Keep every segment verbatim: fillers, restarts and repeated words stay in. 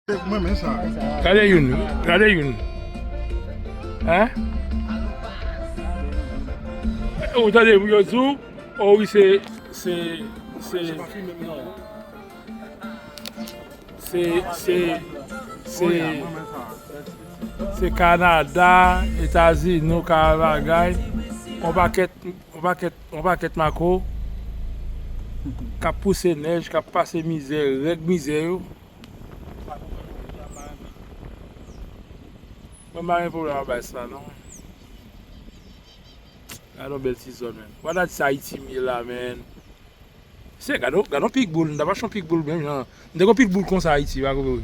Mwen men sa. Gade youn, gade youn. Hein? Ou tande pou yo di w, oh wi, se, se, se, se, non. Se, se, se, se Kanada, Etazini, ou ka bagay. On pakèt, on pakèt, on pakèt mako k ap pouse nèj, k ap pase mizè, règ mizè yo. Mwen pa gen pwoblèm ak bagay sa, non. Gade yon bèl ti zòn, menn. Wada di sa Ayiti m ye la, menn. Se, gade, gade yon pitbull, m t ap achte yon pitbull menm jan. M te gen yon pitbull konsa Ayiti, pa kote wi.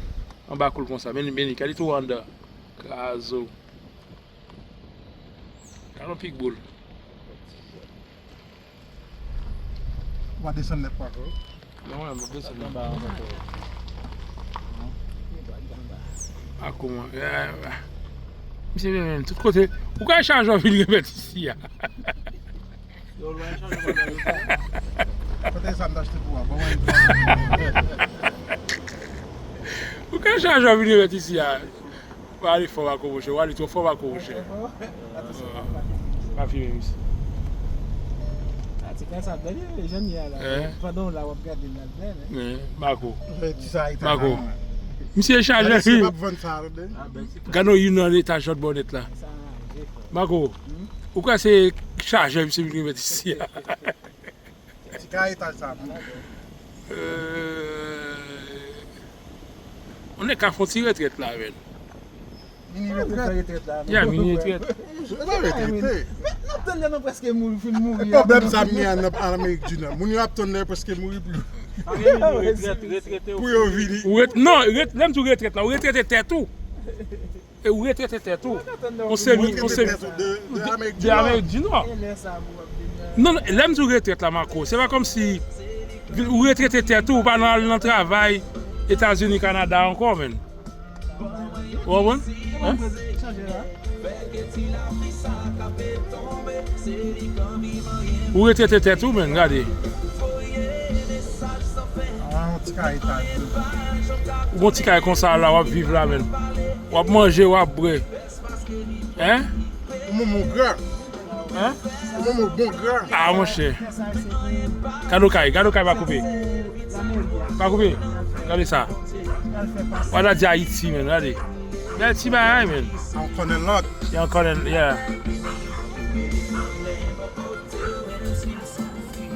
Anba kou l konsa, men, men li, gade tou anndan. Krazo. Gade yon pitbull. Ou pa desann nèt pa kou. Non, mwen, mwen desann nèt. A kouman? Eh, misye vin menm tout kote. Ou ka chaje w vin remèt isi a. Yo, lwen chaje w vin remèt isi a. Kote sa m t achte pou a? Bon, mwen. Ou ka chaje w vin remèt isi a. W ale fò pa kou, monchè. W ale twò fò pa kou, monchè. Pa fimen misye. Ah, ti kay sa bèl, jan ye a la. Eh. Pandan w la, w ap gade l la bèl, hein. Eh, Marco. Marco. Misye chaje. Gade yon youn nan etaj lòt bò nèt la. Marco, ou kwè se chaje misye vin remèt isi a? Ti kay etaj sa, non. Euh, on est ka fon ti retrèt la, menn. Mini retrèt. Ya, mini retrèt. Se pa retrèt. Men n ap tann lè nou prèske mouri, fin mouri. Pwoblèm sa m gen an Amerik di Nò. Moun yo ap tann lè yo prèske mouri pou yo, pou yo vini. Ou ret-, non, ret-, lè m di w retrèt la, ou retrete tèt ou. E ou retrete tèt ou. On semi, on semi. De, de Amerik di Nò. Non, non, lè m di w retrèt la, Marco, se pa kòmsi ou retrete tèt ou, ou pa nan al nan travay Etazini, Kanada ankò, menn. Ou konprann? Hein? Ou retrete tèt ou, menn, gade. Ah, yon ti kay etaj de. Ou gon ti kay konsa la, w ap viv la, menn. W ap manje, w ap bwè. Hein? Ou manman w gra. Hein? Ou manman w bon gra. Ah, monchè. Gade w kay, gade w kay pa koupe. Pa koupe. Gade sa. Wada di Ayiti, menn, gade. Bèl ti bagay, menn. Yon kònè lòt. Yon kònè, yeah.